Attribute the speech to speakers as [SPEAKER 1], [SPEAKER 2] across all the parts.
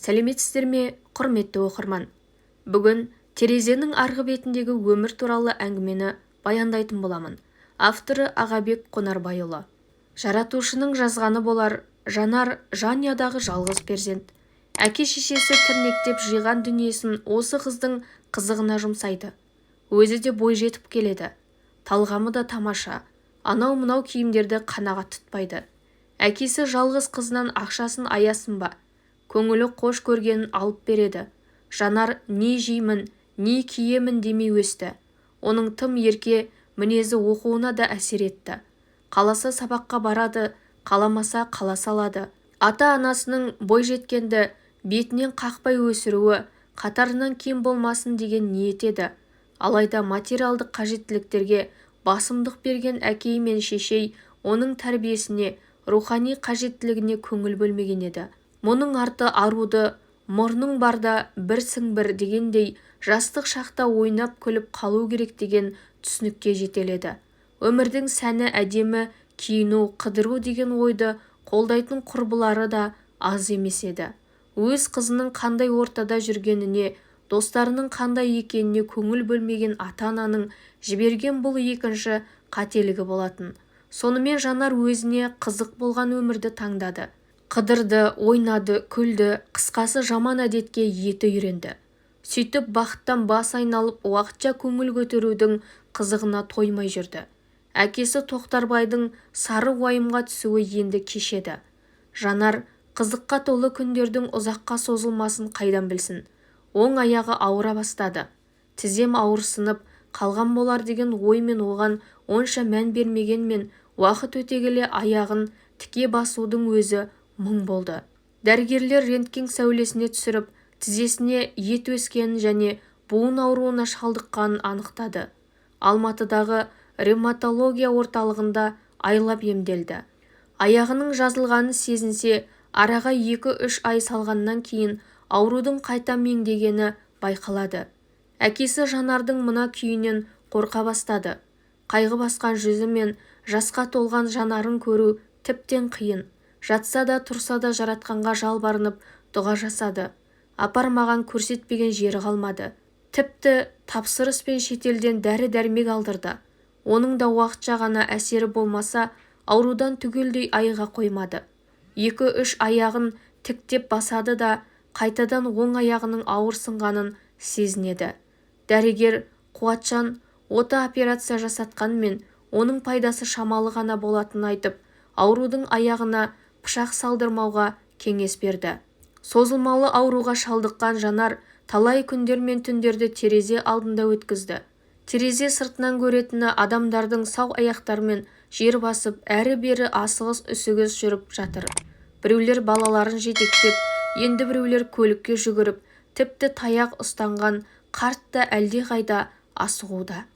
[SPEAKER 1] Сәлеметсіздер ме, құрметті оқырман! Бүгін терезенің арғы бетіндегі өмір туралы әңгімені баяндайтын боламын. Авторы Ағабек Қонарбайұлы. Жаратушының жазғаны болар, Жанар жанұядағы жалғыз перзент. Әке-шешесі тірнектеп жиған дүниесін осы қыздың қызығына жұмсайды. Өзі де бой жетіп келеді. Талғамы да тамаша. Анау-мынау киімдерді қанағат тұтпайды. Әкесі жалғыз қызынан ақшасын аясын ба? Көңілі қош көргенін алып береді. Жанар не жеймін, не киемін демей өсті. Оның тым ерке мінезі оқуына да әсер етті. Қаласа сабаққа барады, қаламаса қала салады. Ата-анасының бойжеткенді бетінен қақпай өсіруі қатарынан кем болмасын деген ниет еді. Алайда материалдық қажеттіліктерге басымдық берген әкей мен шешей оның тәрбиесіне, рухани қажеттілігіне көңіл бөлмеген еді. Мұның арты аруды мұрның барда бір сіңбір дегендей, жастық шақта ойнап күліп қалу керек деген түсінікке жетеледі. Өмірдің сәні әдемі киіну, қыдыру деген ойды қолдайтын құрбылары да аз емес еді. Өз қызының қандай ортада жүргеніне, достарының қандай екеніне көңіл бөлмеген ата-ананың жіберген бұл екінші қателігі болатын. Сонымен Жанар өзіне қызық болған өмірді таңдады. Қыдырды, ойнады, күлді, қысқасы жаман әдетке еті үйренді. Сөйтіп бақыттан бас айналып, уақытша көңіл көтерудің қызығына тоймай жүрді. Әкесі Тоқтарбайдың сары уайымға түсуі енді кешеді. Жанар қызыққа толы күндердің ұзаққа созылмасын қайдан білсін. Оң аяғы ауыра бастады. Тізем ауырсынып қалған болар деген оймен оған онша мән бермегенмен, уақыт өте келе аяғын тіке басудың өзі мұң болды. Дәрігерлер рентген сәулесіне түсіріп, тізесіне ет өскенін және буын ауруына шалдыққанын анықтады. Алматыдағы ревматология орталығында айлап емделді. Аяғының жазылғанын сезінсе, араға 2-3 ай салғаннан кейін аурудың қайта меңдегені байқалады. Әкесі Жанардың мына күйінен қорқа бастады. Қайғы басқан жүзі мен жасқа толған жанарын көру тіптен қиын. Жатса да тұрса да жаратқанға жалбарынып дұға жасады. Апармаған, көрсетпеген жері қалмады. Тіпті тапсырыспен шетелден дәрі-дәрмек алдырды. Оның да уақытша ғана әсері болмаса, аурудан түгелдей айыға қоймады. 2-3 аяғын тіктеп басады да, қайтадан оң аяғының ауырсынғанын сезінеді. Дәрігер Қуатжан ота операция жасатқанмен, оның пайдасы шамалы ғана болатынын айтып, аурудың аяғына пышақ салдырмауға кеңес берді. Созылмалы ауруға шалдыққан Жанар талай күндер мен түндерді терезе алдында өткізді. Терезе сыртынан көретіні адамдардың сау аяқтарымен жер басып, әрі-бері асығыс-үсігіс жүріп жатыр. Біреулер балаларын жетектеп, енді біреулер көлікке жүгіріп, тіпті таяқ ұстанған қарт та әлдеқайда асығуда.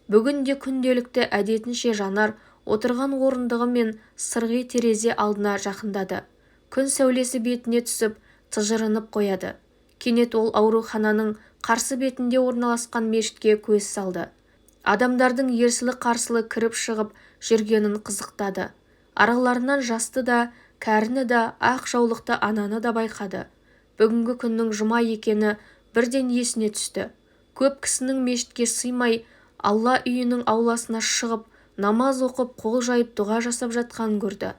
[SPEAKER 1] Бүгін де күнделікті әдетінше Жанар отырған орындығы мен сырғи терезе алдына жақындады. Күн сәулесі бетіне түсіп, тыжырынып қояды. Кенет ол аурухананың қарсы бетінде орналасқан мешітке көз салды. Адамдардың ерсілі-қарсылы кіріп-шығып жүргенін қызықтады. Араларынан жасты да, кәріні да, ақ жаулықты ананы да байқады. Бүгінгі күннің жұма екені бірден есіне түсті. Көп кісінің мешітке сыймай, Алла үйінің ауласына шығып, намаз оқып, қол жайып дұға жасап жатқанын көрді.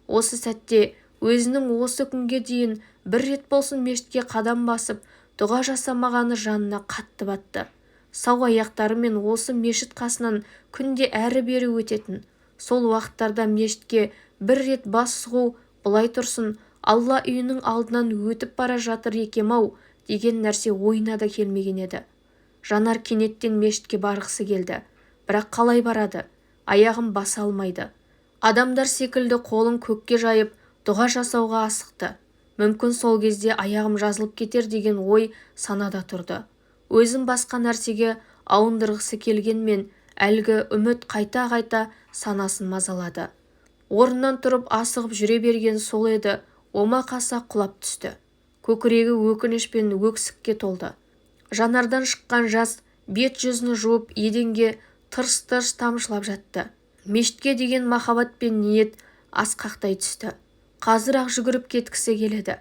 [SPEAKER 1] Осы сәтте өзінің осы күнге дейін бір рет болсын мешітке қадам басып, дұға жасамағаны жанына қатты батты. Сау аяқтарымен осы мешіт қасынан күнде әрі-бері өтетін. Сол уақыттарда мешітке бір рет бас сұғу былай тұрсын, Алла үйінің алдынан өтіп бара жатыр екем-ау деген нәрсе ойына да келмеген еді. Жанар кенеттен мешітке барғысы келді. Бірақ қалай барады? Аяғын баса алмайды. Адамдар секілді қолын көкке жайып, дұға жасауға асықты. Мүмкін сол кезде аяғым жазылып кетер деген ой санада тұрды. Өзін басқа нәрсеге ауындырғысы келгенмен, әлгі үміт қайта-қайта санасын мазалады. Орнынан тұрып асығып жүре берген сол еді, омақаса құлап түсті. Көкірегі өкініш пен өксікке толды. Жанардан шыққан жас бет жүзін жуып, еденге тырс-тырс тамшылап жатты. Мешітке деген махаббат пен ниет асқақтай түсті. Қазір-ақ жүгіріп кеткісі келеді,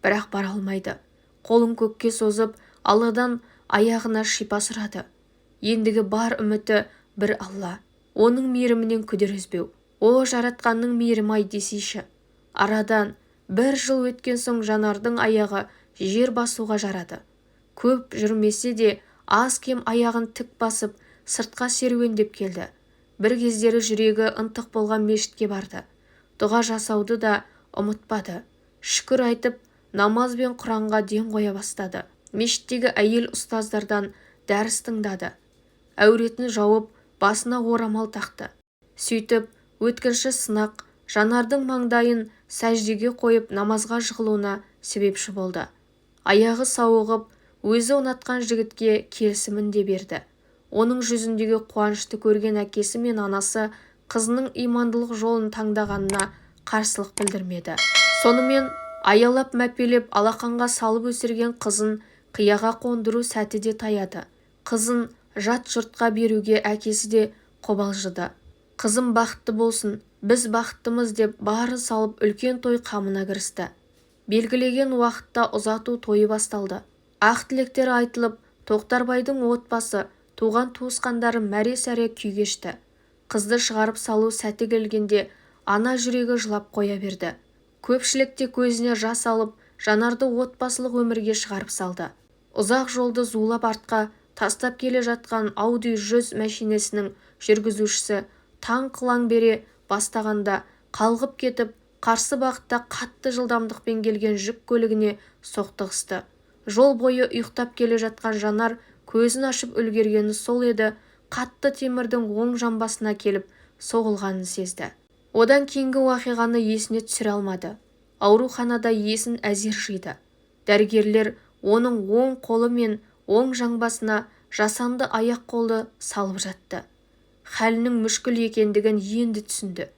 [SPEAKER 1] бірақ бара алмайды. Қолын көкке созып, Алладан аяғына шипа сұрады. Ендігі бар үміті бір Алла. Оның мейірімінен күдер үзбеу. О, жаратқанның мейірімі-ай десейші. Арадан бір жыл өткен соң Жанардың аяғы жер басуға жарады. Көп жүрмесе де аз-кем аяғын тік басып, сыртқа серуендеп келді. Бір кездері жүрегі ынтық болған мешітке барды. Дұға жасауды да ұмытпады. Шүкір айтып, намаз бен Құранға ден қоя бастады. Мешіттегі әйел ұстаздардан дәріс тыңдады. Әуретін жауып, басына орамал тақты. Сөйтіп, өткінші сынақ Жанардың маңдайын сәждеге қойып намазға жығылуына себепші болды. Аяғы сауығып, өзі ұнатқан жігітке келісімін де берді. Оның жүзіндегі қуанышты көрген әкесі мен анасы қызының имандылық жолын таңдағанына қарсылық білдірмеді. Сонымен аялап мәпелеп алақанға салып өсірген қызын қияға қондыру сәті де таяды. Қызын жат жұртқа беруге әкесі де қобалжыды. Қызым бақытты болсын, біз бақыттымыз деп барын салып үлкен той қамына кірісті. Белгілеген уақытта ұзату тойы басталды. Ақ тілектер айтылып, Тоқтарбайдың отбасы, туған туысқандары мәре-сәре күй кешті. Қызды шығарып салу сәті келгенде ана жүрегі жылап қоя берді. Көпшілік те көзіне жас алып, Жанарды отбасылық өмірге шығарып салды. Ұзақ жолды зулап артқа тастап келе жатқан Ауди 100 мәшинесінің жүргізушісі таң қылаң бере бастағанда қалғып кетіп, қарсы бағытта қатты жылдамдықпен келген жүк көлігіне соқтығысты. Жол бойы ұйықтап келе жатқан Жанар көзін ашып үлгергені сол еді, қатты темірдің оң жамбасына келіп соғылғанын сезді. Одан кейінгі уақиғаны есіне түсіре алмады. Ауруханада есін әзер жиды. Дәрігерлер оның оң қолы мен оң жамбасына жасанды аяқ қолды салып жатты. Халінің мүшкіл екендігін енді түсінді.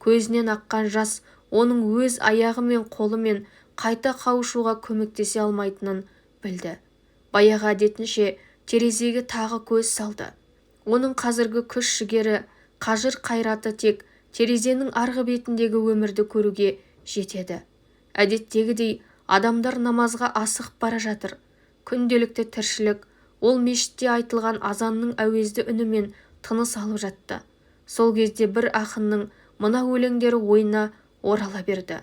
[SPEAKER 1] Көзінен аққан жас оның өз аяғы мен қолымен қайта қауышуға көмектесе алмайтынын білді. Баяғы әдетінше терезеге тағы көз салды. Оның қазіргі күш-жігері, қажыр-қайраты тек терезенің арғы бетіндегі өмірді көруге жетеді. Әдеттегідей адамдар намазға асығып бара жатыр. Күнделікті тіршілік, ол мешітте айтылған азанның әуезді үнімен тыныс алып жатты. Сол кезде бір ақынның мына өлеңдері ойына орала берді.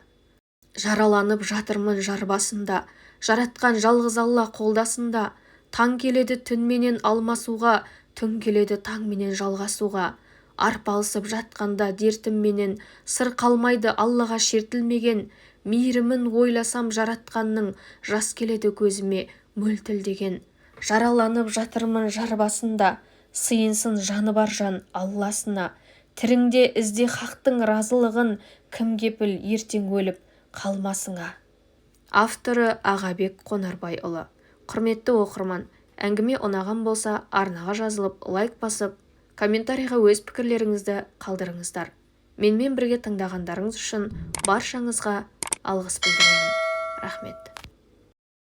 [SPEAKER 1] Жараланып жатырмын жар басында, жаратқан жалғыз Алла қолдасында, таң келеді түнменен алмасуға, түн келеді таңменен жалғасуға. Арпалысып жатқанда дертімменен, сыр қалмайды Аллаға шертілмеген, мейірімін ойласам жаратқанның, жас келеді көзіме мөлтілдеген. Жараланып жатырмын жар басында, сыйынсын жаны бар жан Алласына. Тіріңде ізде хақтың разылығын, кім кепіл ертең өліп қалмасыңа. Авторы Ағабек Қонарбайұлы. Құрметті оқырман, әңгіме ұнаған болса, арнаға жазылып, лайк басып, комментарийға өз пікірлеріңізді қалдырыңыздар. Менімен бірге тыңдағандарыңыз үшін баршаңызға алғыс білдіремін. Рахмет.